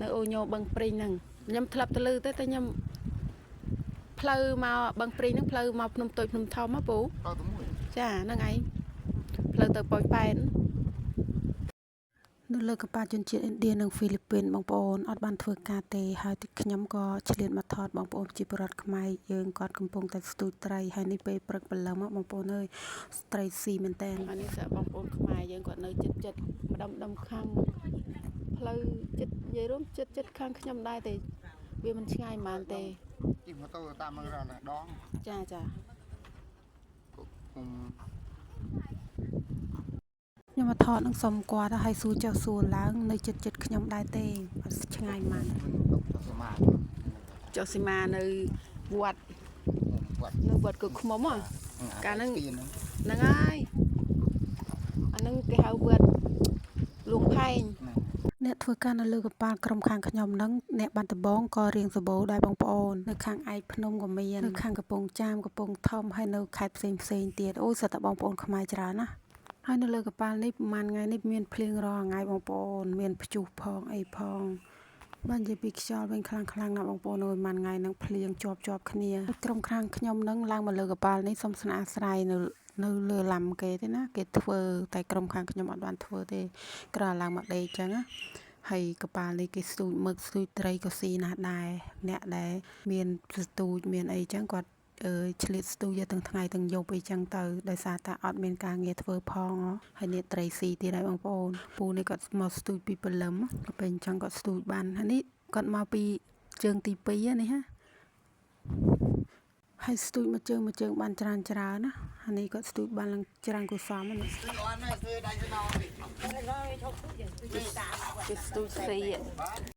នៅអូញោបឹងព្រីងហ្នឹងខ្ញុំធ្លាប់ទៅលឺទេតែខ្ញុំផ្លូវមកបឹងព្រីងហ្នឹងផ្លូវមកភ្នំតូចភ្នំធំហ៎ពូ ផ្លូវតែមួយ ចាហ្នឹងឯងផ្លូវទៅប៉ោយប៉ែននៅលើកប៉ាល់ជនជាតិឥណ្ឌានិងហ្វីលីពីនបងប្អូនអត់បានធ្វើការទេហើយទីខ្ញុំក៏ឆ្លៀតមកថតបងប្អូនជាពលរដ្ឋខ្មែរយើងគាត់កំពុងតែស្ទូចត្រីហើយនេះពេលព្រឹកព្រលឹមហ៎បងប្អូនអើយត្រីស៊ីមែនតើអានេះសាបងប្អូនខ្មែរយើងគាត់នៅចិត្តចិត្តម្ដុំម្ដុំខាងផ្លូវចិត្តនិយាយរួមចិត្តចិត្តខាងខ្ញុំដែរទេវាមិនឆ្ងាយប៉ុន្មានទេ ជិះម៉ូតូតាមនឹងរដង ចាចា គុំ ខ្ញុំមកថតនឹងសុំគាត់ហើយសួរចុះសួរឡើងនៅចិត្តចិត្តខ្ញុំដែរទេអត់ឆ្ងាយប៉ុន្មាន តុកទៅសមា ចុះសីមានៅវត្ត វត្ត នៅវត្តគឺខ្មុំហ៎ កាលហ្នឹង ទៀនហ្នឹង ហ្នឹងហើយអាហ្នឹងគេហៅវត្តលួងផែងអ្នកធ្វើការនៅលើកប៉ាល់ក្រុមខាងខ្ញុំហ្នឹងអ្នកបានដបងក៏រៀងសបោដែរបងប្អូននៅខាងឯកភ្នំក៏មាននៅខាងកំពង់ចាមកំពង់ធំហើយនៅខេត្តផ្សេងផ្សេងៗទៀតអូយសិតតែបងប្អូនខ្មែរច្រើនណាស់ហើយនៅលើកប៉ាល់នេះប្រហែលថ្ងៃនេះមានភ្លៀងរាល់ថ្ងៃបងប្អូនមានព្យុះផងអីផងបាននិយាយពីខ្យល់វិញខ្លាំងខ្លាំងណាស់បងប្អូនអើយមួយថ្ងៃហ្នឹងភ្លៀងជាប់ជាប់គ្នាក្រុមខាងខ្ញុំហ្នឹងឡើងមកលើកប៉ាល់នេះសុំស្នាក់អាស្រ័យនៅនៅលើឡាំគេទេណាគេធ្វើតែក្រុមខាងខ្ញុំអត់បានធ្វើទេក្រោយឡើងមកដេកអញ្ចឹងណាហើយកប៉ាល់នេះគេស្ទូចមឹកស្ទូចត្រីក៏ស៊ីណាស់ដែរអ្នកដែលមានស្ទូចមានអីចឹងគាត់អឺឆ្លៀតស្ទូចយកទាំងថ្ងៃទាំងយប់អីចឹងទៅដោយសារតែអត់មានការងារធ្វើផងហ៎ហើយនេះត្រីស៊ីទៀតហើយបងប្អូនពូនេះគាត់មកស្ទូចពីព្រលឹមដល់ពេលអញ្ចឹងគាត់ស្ទូចបានហើយនេះគាត់មកពីជើងទី2នេះហ៎ហើយស្ទូចមួយជើងមួយជើងបានច្រើនច្រើនណាហើយនេះគាត់ស្ទូចបានឡើងច្រើនគួរសមណាស់ ស្ទួយអន់ណាស្ទួយដៃទៅណោ គេស្ទូចស៊ី